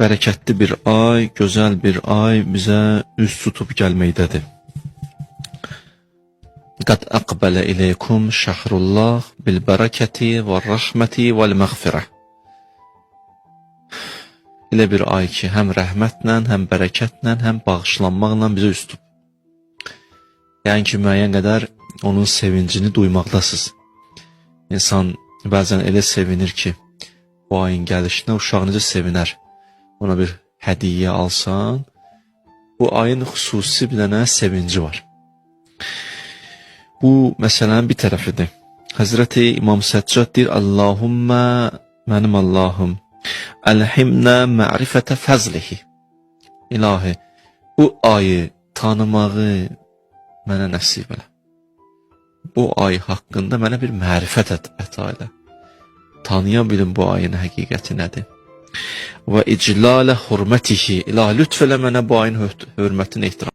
Bərəkətli bir ay, gözəl bir ay bizə üz tutub gəlməkdədir. Qad əqbələ ileykum şəhrullah bil bərəkəti və rəhməti vəl məğfirə. Elə bir ay ki, həm rəhmətlə, həm bərəkətlə, həm bağışlanmaqla bizə üz tutub. Yəni ki, müəyyən qədər onun sevincini duymaqdasınız. İnsan bəzən elə sevinir ki, bu ayın gəlişinə uşaq necə sevinər. Ona bir hədiyyə alsan, bu ayın xüsusi bir dənə sevinci var. Bu məsələnin bir tərəfidir. Həzrəti İmam Səccad deyir: Allahümmə, mənim Allahım, əlhimnə ma'rifətə fəzlihi. İlahi, bu ayı tanımağı mənə nəsib elə. Bu ay haqqında mənə bir mərifət əta elə. Tanıya bilim bu ayın həqiqəti nədir. Və iclalə hurmətihi. İlahi, lütf elə mənə bu ayın hörmətini ehtiram.